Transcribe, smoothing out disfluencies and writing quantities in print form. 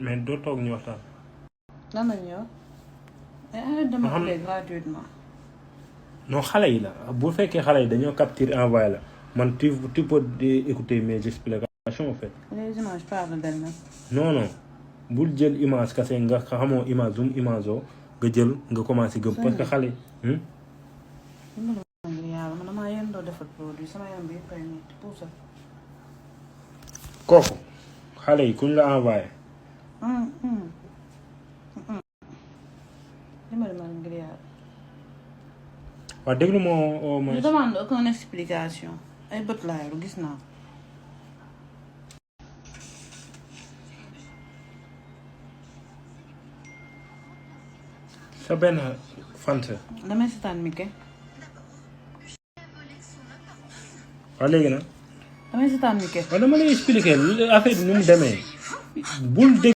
mais doo toog ñu waxtaan. lan la ñuy wax. arrête de m'appeler gratuitement. non xale yi la bu fekkee xale yi dañoo capture envoyé la man tu peux écouter mes explications en fait. les images parlent d'elles-mêmes. non bul jël image kase nga xamoo image zoom image oo nga jël nga commencé gëm parce que xale yi. yàlla man damaa yéen doo defar produit sama yaram bi yëpp ay métti pour ça. kooku xale yi kuñ la envoyé. dimbali ma ngir yàlla. waaw déglu moo je demande aucune explication ay bët laa yor gis naa. sa benn fant. damay seetaan Mickey. waaw léegi nag. damay seetaan Mickey. waaw dama lay expliquer affaire bi nu mu demee bul dégg